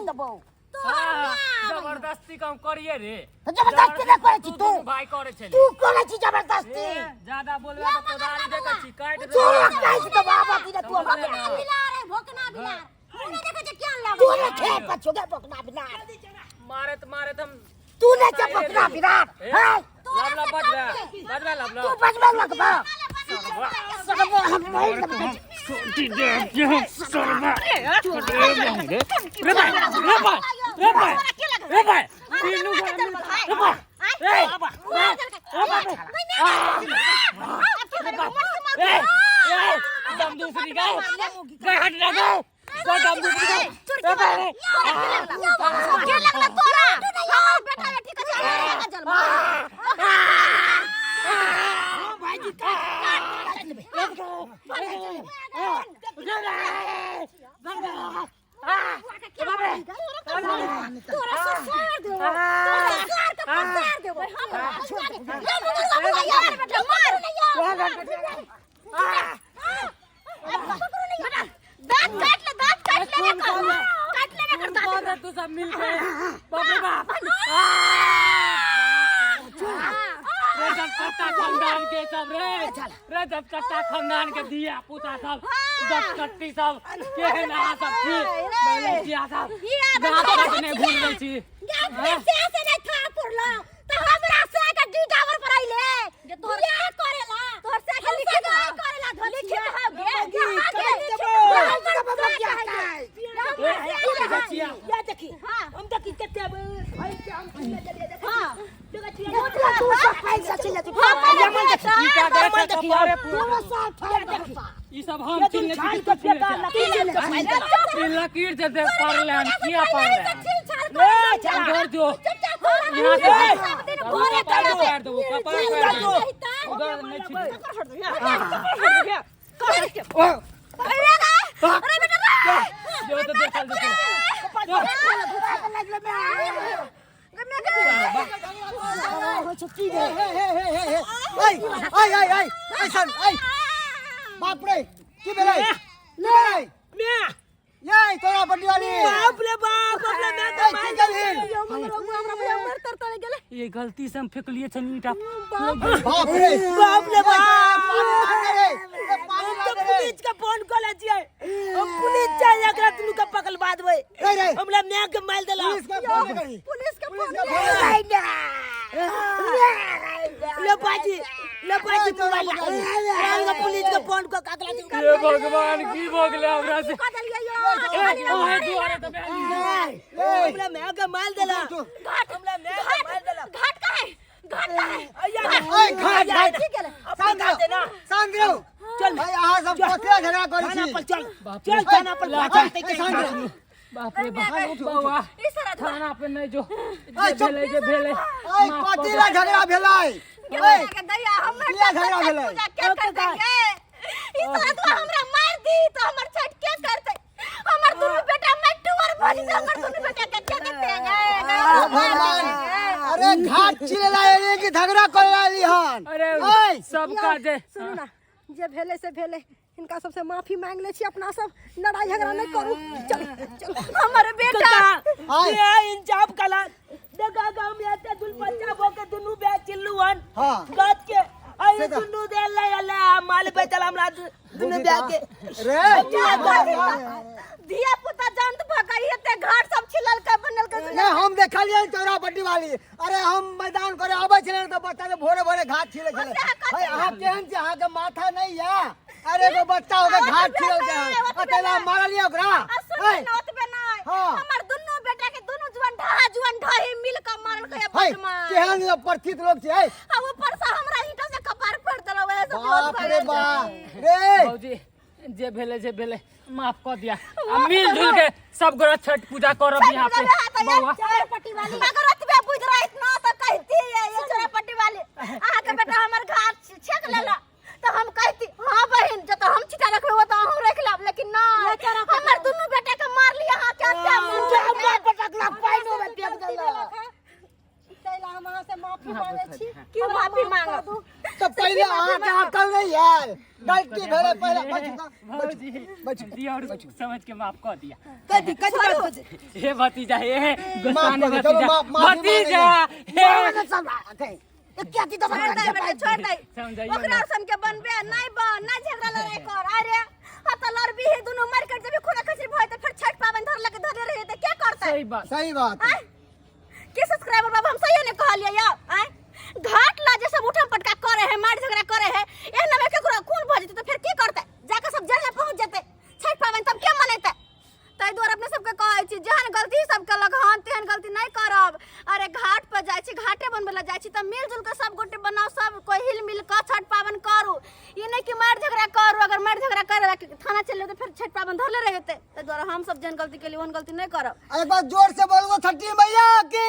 देबौ। हाँ, जबरदस्ती कम करिए रे। जबरदस्ती नहीं करै छी तू। दुनू भाई करे छली। तू करै छी जबरदस्ती। ए, ज्यादा बोलबे तऽ कोदारी दे के छी काटि तू देबौ। काटि देबौ आबा दिने तू हमरा। समझले ने? बिलार है, भोकना बिलार। मुँह नहि देखै छै केहन लगै तू छै। ने खेत पर छुगे बोकना बिलार। मारैत मारैत हम तू ने छै बोकना बिलार। ए, हैं? लब लब बजबे बजबे लब तू लब। बजबे लगबा। सकबो हम नहीं लगबा। रे भाई, रे भाई, रे भाई, रे भाई, तीनू भाई रे भाई, ए, ए, ए, दम दूसरी गए गए हट ना गए गए दम दूसरी गए रे भाई रे। के लगला तोरा? हमर बेटा बेटी के जन्म के जन्म। तोरा ससुर देबो, तोरा ससुर के पसार देबो। हमरा ये मुगरुआ बुआ यार बेटा मार। दांत काट ले, दांत काट ले रे कर। काट ले रे कर दांत। कौन है तू सब मिल के? बाप रे बाप, रे दसकट्टा खानदान के सब रे, रे दसकट्टा खानदान के धिया पुता सब दसकट्टी सब केहन अहाँ सब छी बलचिया सब दांत काटने घूम दै छी। से से नहीं था पुरलो तो हमरा से के डी टावर पर आइले जे तोहर बियाह करेला, तोहर से के लिखित करेला, लिखित हो गे गे बचिया। या देखी। हां। हम देखी कते भाई के हम चिल्ला चलिए देखी। हां। देखै छियै। तू तू सब पैसा चिल्ला तू। हां, यमन देखी। ई का यमन देखै देखी। कपारे तोरा साथ देखी। ई सब हम ये चिल्ले छाई छी के तू चिल्ले फेंका छी। लकीर के फाइल देलक। ई लकीर जे दे पड़ले हन किया पड़ले हन? ले चला। उधर जो यहाँ से ए, सब दिन कपार भोरे पैर देबो, कपार पैर देबो। उधर नहीं छी। ओ अरे बेटा रे। जो तो देखल देखल। हो की रे? हे हे हे हे हे, ऐ ऐ ऐ ऐ ऐसन ऐ, बाप रे, की भेलै? की भेलै? म्या। ये तोरा बड्डीवाली। बाप रे बाप, हमरा म्या ऐ के की मार गेलहिन? ये गलती से हम फेंकलिए छन ईटा। बाप रे। बाप रे बाप। पानी ला दे रे, ए, पानी हम ला तो दे रे। पुलिस के फोन कऽ छियै, हम पुलिस चाहिए, एकरा दुनू के पकड़वा देबै। रे रे। हमरा माय के मारि देलक। पुलिस के फोन करी। पुलिस के पुलिस फोन के फोन करी। ले बाजी, ले बाजी। ए, तोरा मोबाइल बड्डीवाली। ला, पुलिस के फोन कऽ ककरा। हे भगवान, की भऽ गेलै हमरा से? कऽ देलियै यौ। ए, ओहे दुआरे तऽ भेल। ए, हमरा माय के मारि देलक। घाट। हमरा माय के मारि देलक। घाट कहाँ है? घाट कहाँ है? अइया। ऐ, घाट घाट। ठीक है। शांत रहो, शांत रहो। चल। भाई, अहाँ सब कथी झगड़ा करै थाना छी? पर चल, चल थाना पर। लाठी। बात शांत रहो। बाप रे बाप, बौआ। ई सारा धोरा। थाना पे नहीं जो ऐ, जे चुप। भेलै जे भेलै। ऐ, माफ कऽ कथी दे। ला झगड़ा भेलै? ऐ, के दैया हमर किया झगड़ा भेलै? पूजा के करतै गे? ई सारा धोरा हमरा मार दी तो हमर छठ के करतै? हमर दुनू बेटा मट्टू और भोली से हमर दुनू बेटा के के करतै गे? ओ भगवान, अरे घाट चिल्ला एली कि झगड़ा करे आली हन? अरे ऐ, सबका जे सुनू ना, जे भेलै से भेलै, हिनका सबसे माफी मांग लै छी, अपना सब लड़ाई झगड़ा नहीं करू, चल चल हमर बेटा। आय। ये इंसाफ कला देखा, गांव में आते दुल बच्चा भोके दुनू बे चिल्लू हन। हाँ। गात के आई से तो- दुनू दे ले ले माल बेचल हमरा दुनू बे के। रे। धिया पुता जान तो भगाई हेते, घर सब छिलल के बनल के। नहीं, हम देखलियै तोरा बड्डी वाली। अरे हम मैदान करे आबै छलै तऽ बच्चा के भोरे भोरे घाट छिलै छलै। है, अहाँ केहन छी? अहाँके माथा नहीं या? अरे एगो बच्चा हो के घाट छिलल के हन, आ तैला मारलियै ओकरा। आ सुन। है, न ओतबे नहीं। हाँ। हमर दुनू बेटा के दुनू जुआन ढहा जुआन ढही मिल के मारल के है, बदमाश। केहन परिचित लोग छै, है। आ ऊपर से हमरा ईंटा से कपार फोड़ देलौ, वएह सब। बाप रे बाप रे। भौजी, जे भेलै जे भेलै, माफ कऽ दिया आ मिल जुल के सब गोरा छठ पूजा करब यहाँ पे बौआ। पट्टी वाली अगर ओतबे बुझ रहित ना तो कहती ये चोरा पट्टी वाली, अहाँ के बेटा हमर घाट छेक लेला तो हम कहती हाँ बहिन, जब हम छिटा रखबे वो तो अहूँ रख लेब, लेकिन ना, हमर दुनू बेटा के मार लिया अहाँ के क्या हमरा पटकला पाइनो में फेंक देलक। तैला हम अहाँ से माफी मांगे छी। की माफी मांगब? तऽ पहिले अहाँके अकल नहि आयल। गलती भेलै पहिले बैठू तऽ, भौजी बैठू दिया और समझ के माफ कर दिया। कथी कथी बात बजे? हे भतीजा, हे माफ गुस्सा कर दे, चलो, भतीजा, माफी भतीजा हे। छोड़ दे बेटा, छोड़ दे। समझाइयो ओकरा ना। सन के बनबे नहीं बन, नहीं झगड़ा लड़ाई कर। अरे हाँ तो लड़बी है दुनू मर कर जब खूना खचरी भय त फिर छठ पावन धर लगे धरले रहे त क्या करते? सही बात। सही बात। आय के सब्सक्राइबर बाबा, हम सही ने कहलिए या आय घाट ला जे सब उठम पटका करे है, मार झगड़ा करे है, एहना में केकरो खून भ जेते त फिर की करते? जाके सब जेल में पहुंच जेते, छठ पावन तब के मनेते? ताहि दुआरे अपने सबके कहै छी, जेहन गलती सब केलक हन तेहन गलती नहि करब। अरे घाट पर जाइ छी, घाटे बनबै लए जाइ छी तऽ मिल जुल के सब गोटे बनाउ, सब कोइ हिल मिल कऽ छठ पाबनि करू। ई नहि कि मारि झगड़ा करू। अगर मारि झगड़ा करे थाना चलि जेतै, फेर छठि पाबनि धरले रहि जेतै। ताहि दुआरे हम सब जेहन गलती केलियै ओहन गलती नहि करब। एक बार जोर से बोलबो छठी मैया की।